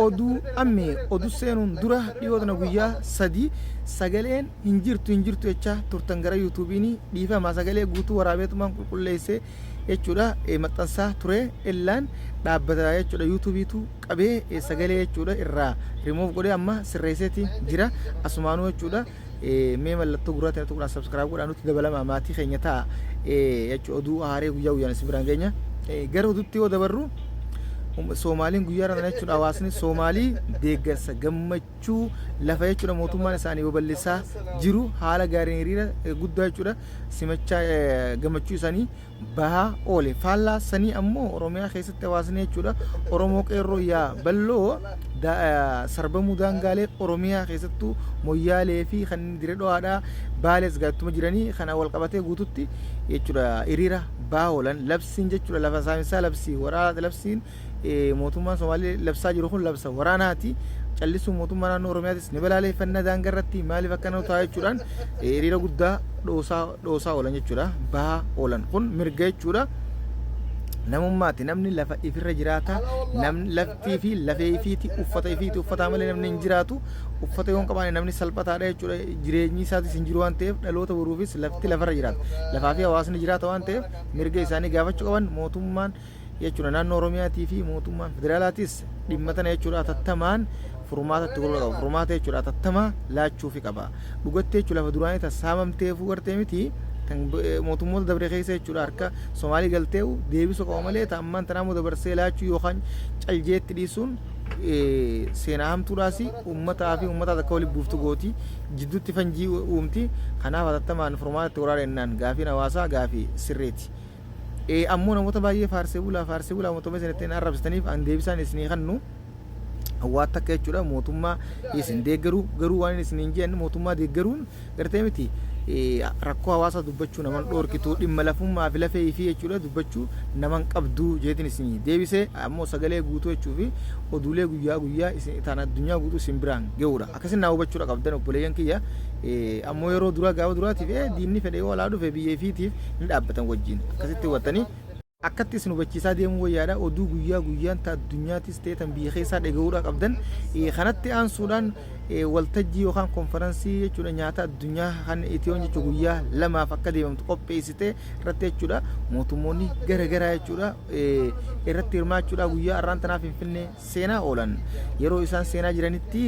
Oduu ammee oduu seenuun dura dhiyoo tana guyyaa 3 sagaleen hin jirtu hin jirtu jechaa turtan gara yuutuubiin dhiifama sagalee guutuu waraabeetumaan qulqulleessee jechuudha maxxansaa ture illaan dhaabbata jechuudha yuutuubiitu qabee sagalee jechuudha irraa rimuuf godhee amma sirreesseeti jira asumaanuu jechuudha mee mallattoo gurraatiin tuquudhaan sabskiraayib godhaa nutti dabalama maatii keenya ta'a jechuudha oduu haaree guyyaa guyyaan isin biraan geenya gara oduutti yoo dabarru Soomaaliin guyyaa kana jechuudha hawaasni Soomaalii deeggarsa gammachuu lafa jechuudha mootummaan isaanii babal'isaa jiru haala gaariin hiriira guddaa jechuudha simachaa gammachuu isaanii bahaa oole. Faallaa sanii ammoo Oromiyaa keessatti hawaasni jechuudha Oromoo qeerroo yaa balloo sarbamuu daangaalee Oromiyaa keessattuu Moyyaalee fi kan dire dho'aadhaa Baalees gaattuma jiranii kana wal qabatee guututti jechuudha hiriira bahaa oolan labsiin jechuudha lafa saaminsaa labsii waraana labsiin mootummaan Somaalee labsaa jiru kun labsa waraanaati. Callisuun mootummaa naannoo Oromiyaatis ni balaaleffanna daangaa irratti maaliif akkana ta'a jechuudhaan hiriira guddaa dhoosaa dhoosaa oolan jechuudha. Bahaa oolan kun mirga jechuudha. Namummaati namni lafa ifirra jiraata namni laftii fi lafee ifiiti uffata ifiiti uffataa malee namni hin jiraatu uffata yoo hin qabaanne namni salphataadha jechuudha jireenyi isaatis hin jiru waan ta'eef dhaloota boruufis lafti lafarra jiraata lafaa fi hawaasni jiraata waan ta'eef mirga isaanii gaafachuu qaban mootummaan jechuudha naannoo Oromiyaatii fi mootummaan federaalaatis dhimma tana jechuudha atattamaan furmaata itti godhuu qaba furmaata jechuudha atattamaa laachuufi qaba dhugattee jechuudha lafa duraanii tan saamamteefuu gartee miti tan mootummoota dabre keessa jechuudha harka Somaalii galteewu deebisuu qaba malee ta ammaan tanaa immoo dabarsee laachuu yookaan caljeetti dhiisuun seenaa hamtuudhaas uummataa fi uummataas akka walitti buuftu gooti jidduutti fanjii uumti kanaaf atattamaan furmaata itti godhaa jennaan gaafiin hawaasaa gaafii sirriiti. Ammoo namoota baay'ee faarsee bulaa faarsee bulaa mootummaa isin ittiin arrabsitaniif an deebisaan isinii kannu waa takka jechuudha mootummaa isin deeggaruu garuu waan isin hin jenne mootummaa deeggaruun gartee miti rakkoo hawaasaa dubbachuu naman dhoorkitu dhimma lafummaa fi lafee fi jechuudha dubbachuu naman qabdu jeetiin isin deebisee ammoo sagalee guutuu jechuu fi oduulee guyyaa guyyaa isin taan addunyaa guutuu isin biraan ga'uudha akkasin naa hubachuudha qabdan obboleeyyan kiyya ammoo yeroo duraa gaafa duraatiif diinni fedhe yoo alaa dhufe biyya ifiitiif ni dhaabbatan wajjiin akkasitti hubattanii akkatti isin hubachiisaa deemuu wayyaadha oduu guyyaa guyyaan ta addunyaatis ta'e tan biyya keessaa dhaga'uudha qabdan kanatti aansuudhaan waltajjii yookaan konferansii jechuudha nyaata addunyaa kan Itiyoon jechuudha guyyaa lamaaf akka deemamtu qopheessite irratti jechuudha mootummoonni gara garaa jechuudha irratti hirmaachuudha guyyaa har'aan tanaa Finfinnee seenaa oolan yeroo isaan seenaa jiranitti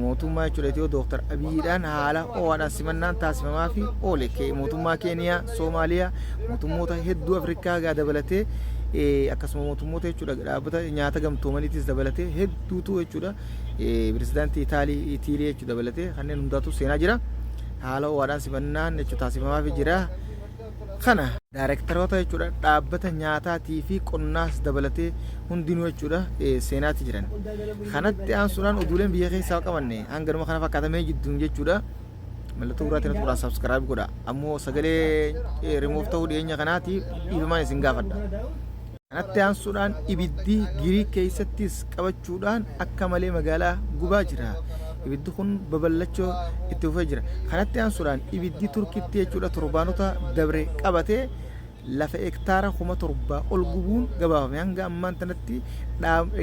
mootummaa jechuudha Itiyoo Dooktar Abiyyiidhaan haala ho'aadhaan simannaan taasifamaa fi oole mootummaa Keeniyaa, Soomaaliyaa, mootummoota hedduu Afrikaa gaa dabalatee akkasuma mootummoota jechuudha dhaabbata nyaata gamtoomaniitis dabalatee hedduutu jechuudha pirezidaantii Itaalii Itiilii jechuudha dabalatee kanneen hundaatu seenaa jira. Haala ho'aadhaan simannaan jechuudha taasifamaa fi jira. Kana Daarektaroota jechuudha dhaabbata nyaataatii fi qonnaas dabalatee hundinuu jechuudha seenaati jiran. Kanatti aansuudhaan oduuleen biyya keessaa qabanne hanganuma kana fakkaatamee jidduun jechuudha. Mallattoo gurraatti irratti godhaa subscribe godha. Ammoo sagalee remove ta'uu dhiyeenya kanaati dhiifamaan isin gaafadha. Kanatti aansuudhaan ibiddi Giriik keessattis qabachuudhaan akka malee magaalaa gubaa jira. Ibiddi kun babal'achuu itti fufee jira. Kanatti aansuudhaan ibiddi Turkitti jechuudha torbaanota dabre qabatee lafa hektaara 7,000 ol gubuun gabaafame. Hanga ammaan tanatti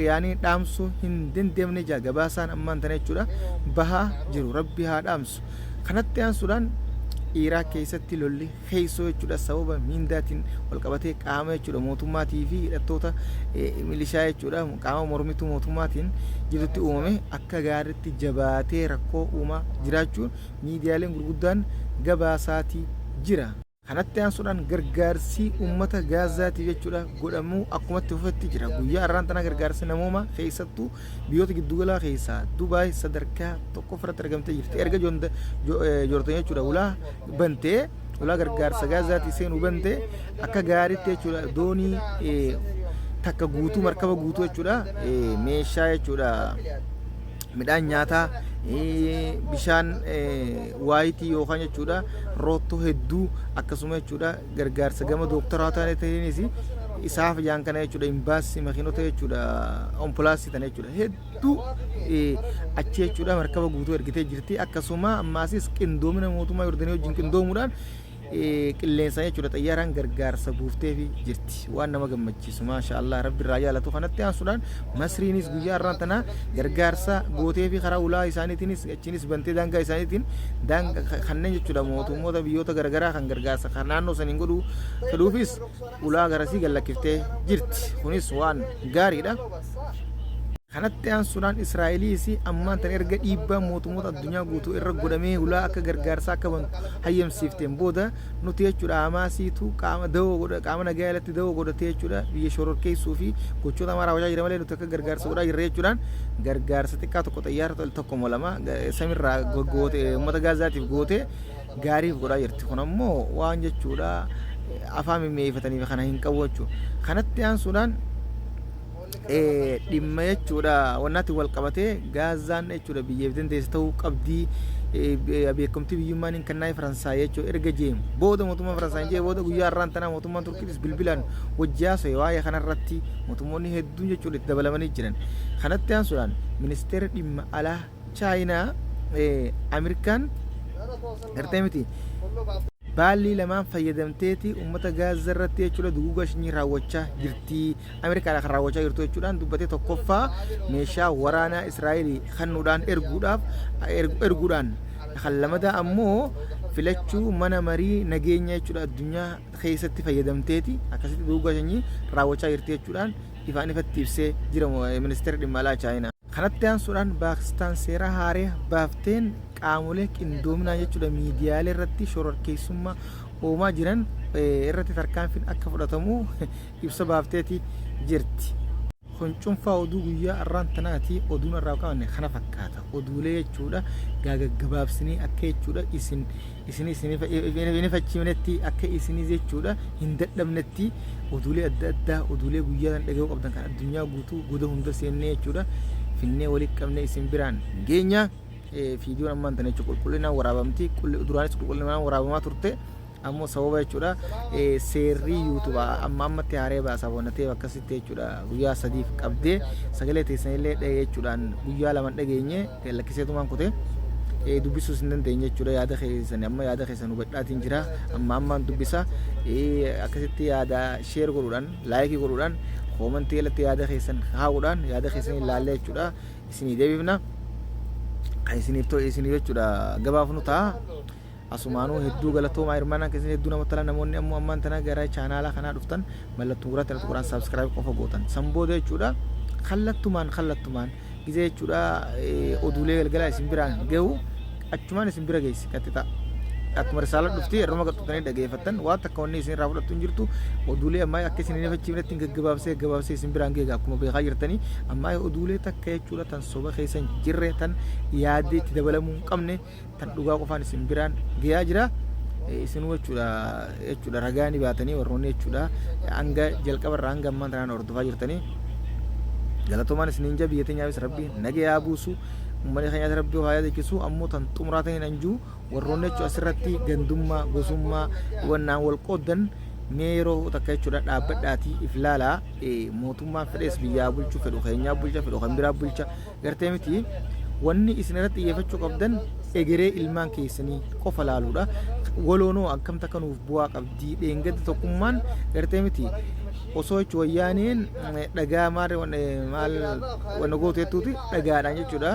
yaanii dhaamsuu hin dandeenye jaa gabaasaan ammaan tana jechuudha bahaa jiru. Rabbi haa dhaamsu. Kanatti aansuudhaan Iraaq keessatti lolli keessoo jechuudha sababa miindaatiin walqabatee qaama jechuudha mootummaatii fi hidhattoota milishaa jechuudha qaama mormituu mootummaatiin jidduutti uumame akka gaariitti jabaatee rakkoo uumaa jiraachuun miidiyaaleen gurguddaan gabaasaatii jira. Kanatti aansuudhaan gargaarsi uummata Gaazaatiif jechuudha godhamuu akkumatti fufetti jira. Guyyaa har'aan tanaa gargaarsi namoomaa keessattuu biyyoota giddugalaa keessaa Dubaay sadarkaa tokkoffaratti argamtee jirti. Erga Joordan jechuudha ulaa bantee ulaa gargaarsa Gaazaatii seenuu bantee akka gaariitti jechuudha doonii takka guutuu markaba guutuu jechuudha meeshaa jechuudha midhaan nyaataa bishaan waayitii yookaan jechuudha roottoo hedduu akkasuma jechuudha gargaarsa gama dooktaraa ta'aniinis isaaf jaan kana jechuudha imbaasii makiinota jechuudha ompolaasii tana jechuudha hedduu achi jechuudha markaba guutuu ergitee jirti akkasuma ammaasis qindoomina mootummaa Yordanii wajjin qindoomuudhaan Qilleensaan jechuudha xayyaaraan gargaarsa buufteefi jirti. Waan nama gammachiisu, maasha Allah, Rabbi irraa jaalatu. Kanatti aansuudhaan Masriinis guyyaa har'aan tana gargaarsa gooteefi karaa ulaa isaaniitiinis achiinis bantee daangaa isaaniitiin kanneen jechuudha mootummoota biyyoota garaagaraa kan gargaarsa kan naannoo saniin godhuu fedhuufis ulaa garasii gad lakkiftee jirti. Kunis waan gaariidha. Kanatti aansuudhaan Israa'eliis ammaan tana erga dhiibbaan mootummoota addunyaa guutuu irra godhamee hulaa akka gargaarsaa akka bantu hayyamsiifteen booda, nuti jechuudha Hamaasiitu qaama dawoo godha, qaama nagaa jalatti dawoo godhatee jechuudha biyya shororkeessuu fi gochoota hamaa raawwachaa jira malee nuti akka gargaarsa godhaa jirra jechuudhaan gargaarsa xiqqaa tokko xayyaara tokko moo lama samirraa goote uummata Gaazaatiif goote gaariif godhaa jirti. Kun ammoo waan jechuudha afaan mimmi'eeffataniif kana hin qabu jechuudha. Kanatti aansuudhaan dhimma jechuudha wannaatti wal qabatee Gaazaan jechuudha biyyeef dandeesse ta'uu qabdii, beekamtii biyyummaan hin kennaa'e Faransaay jechuudha erga jeen booda, mootummaan Faransaay jee booda, guyyaa har'aan tanaa mootummaan Turkiitis bilbilaan wajji haasa'e. Waa'ee kanarratti mootummoonni hedduun jechuudha itti dabalamanii jiran. Kanatti aansuudhaan ministeerri dhimma alaa Chaayinaa Ameerikaan gartee miti baallii lamaan fayyadamteeti uummata Gaazaa irratti jechuudha duguugaa sanyii raawwachaa jirti, Ameerikaadha kan raawwachaa jirtu jechuudhaan dubbatee. Tokkoffaa meeshaa waraanaa Israa'el kennuudhaan erguudhaaf erguudhaan, kan lamadaa ammoo filachuu mana marii nageenya jechuudha addunyaa keessatti fayyadamteeti akkasitti duguugaa sanyii raawwachaa jirti jechuudhaan ifaan ifatti ibsee jira ministeerri dhimma alaa Chaayinaa. Kanatti aansuudhaan Paakistaan seera haaraa baafteen qaamolee qindoominaa jechuudha miidiyaalee irratti shororkeessummaa uumaa jiran irratti tarkaanfiin akka fudhatamu ibsa baafteeti jirti. Kun cuunfaa oduu guyyaa har'aan tanaati. Oduun irraa qabanne kana fakkaata. Oduulee jechuudha gaagaggabaabsinee akka jechuudha isin isin isin ifachiifnetti, akka isinis jechuudha hin dadhabnetti, oduulee adda addaa, oduulee guyyaa san dhaga'uu qabdan kan addunyaa guutuu goda hunda seennee jechuudha finnee walitti qabnee isin biraan geenya. Viidiyoon ammaan tana jechuudha qulqullinaan waraabamti. Duraanis qulqullinaan waraabamaa turte, ammoo sababa jechuudha seerri YouTube amma ammatti haaree baasaa boonatee akkasitti jechuudha guyyaa 3f qabdee sagalee teessanillee dhahee jechuudhaan guyyaa 2 dhageenye lakkiseetumaan kutee dubbisuus hin dandeenye jechuudha. Yaada keessan amma yaada keessan hubadhaatiin jira, amma ammaan dubbisa. Akkasitti yaada share godhuudhaan, like godhuudhaan, comment jalatti yaada keessan kaa'uudhaan yaada keessan ilaallee jechuudha isinii deebifna, kan isiniif ta'u isiniif jechuudha gabaafnu ta'a. Asumaanuu hedduu galatoomaa, hirmaannaan keessan hedduu namatti tola. Namoonni ammoo ammaan tana gara chaanaala kanaa dhuftan mallattoo gurraatti irratti godhaan subscribe qofa gootan, san booda jechuudha kallattumaan kallattumaan gizee jechuudha oduulee galgalaa isin biraan gahu achumaan isin bira geessi qaxxixa. Akkuma risaala dhufti irruma qaxxutanii dhageeffattan, waan takka wanni isin irraa fudhattu hin jirtu. Oduulee ammaa akka isin hin ifachiifnetti gaggabaabsee gaggabaabsee isin biraan geega. Akkuma beekaa jirtanii ammaa oduulee takka jechuudha tan soba keessa hin jirre, tan yaaddee itti dabalamuu hin qabne, tan dhugaa qofaan isin biraan gayaa jira. Isinuu jechuudha ragaa ni baatanii. Warroonni jechuudha hanga jalqaba irraa hanga ammaan tanaan hordofaa jirtanii galatoomaan isiniin jaa. Biyya teenyaafis Rabbi nagayaa buusu, uummanni keenyaas Rabbi haa yaadachiisu. Ammoo tan xumuraa ta'een anjuu warroonni jechuudha asirratti gandummaa, gosummaa wannaan wal qooddan, mee yeroo takka jechuudha dhaabbadhaatii if laalaa. Mootummaan fedhees biyyaa bulchuu fedhu, keenyaa bulcha fedhu, kan biraa bulcha gartee miti, wanni isin irratti xiyyeeffachuu qabdan egeree ilmaan keessanii qofa laaluudha. Waloonoo akkam takka nuuf bu'aa qabdii? Dheengadda tokkummaan gartee miti osoo jechuun wayyaaneen dhagaa maal maal wanna gootu jettuuti dhagaadhaan jechuudha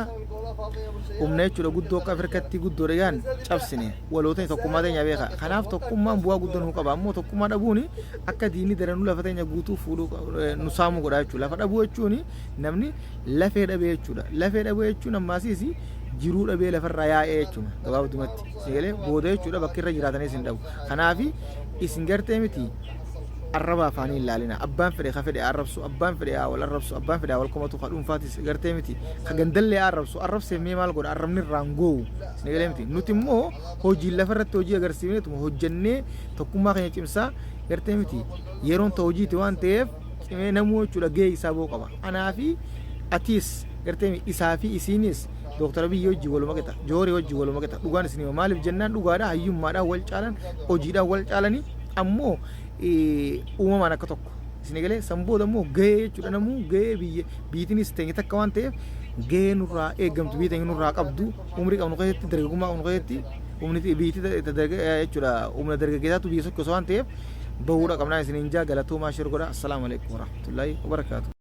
humna jechuudha guddoo akka Afrikatti guddoo dhagaan cabsine. Walootni tokkummaa teenya beeka. Kanaaf tokkummaan bu'aa guddoo nuu qaba. Ammoo tokkummaa dhabuun akka diinni daranuu lafa teenya guutuu fuudhuu nu saamuu godha jechuudha. Lafa dhabuu jechuun namni lafee dhabee jechuudha. Lafee dhabuu jechuun ammaasiis jiruu dhabee lafarraa yaa'ee jechuudha. Gabaabdumatti isin galee booda jechuudha bakka irra jiraatanis hin dhabu. Kanaaf isin gartee miti arraba afaanii hin laalina. Abbaan fedhe ka fedhe arrabsu, abbaan fedhe haa wal arrabsu, abbaan fedhe haa wal komatu, ka dhuunfaatis gartee miti ka gandallee arrabsu arrabseef mee maal godha? Arrabni irraan goowu isin galee miti. Nuti immoo hojii lafarratti hojii agarsiifneetuma hojjennee tokkummaa keenya cimsaa gartee miti yeroon ta hojiiti waan ta'eef cimee namuu jechuudha gahee isaa ba'uu qaba. Anaa fi atiis gartee isaa fi isiinis Dooktar Abiyyi wajjin waluma qixa, Joorii wajjin waluma qixa. Dhugaan isin hima. Maaliif jennaan dhugaadha, hayyummaadhaan wal caalan, hojiidhaan wal caalanii, ammoo uumamaan akka tokko. Isin galee san booda immoo gahee jechuudha namuu gahee biyya biyyitiinis teenya takka waan ta'eef gahee nurraa eegamtu, biyya teenya nurraa qabdu, umrii qabnu keessatti, dargaggummaa qabnu keessatti Humni biyyatti jechuudha, humna dargaggeessaatu biyya sochoosa waan ta'eef bahuudha qabnaa isiniin jaa. Galatoomaa, share godha. Assalaamu alaikum warahmatullaahi wabarakaatu.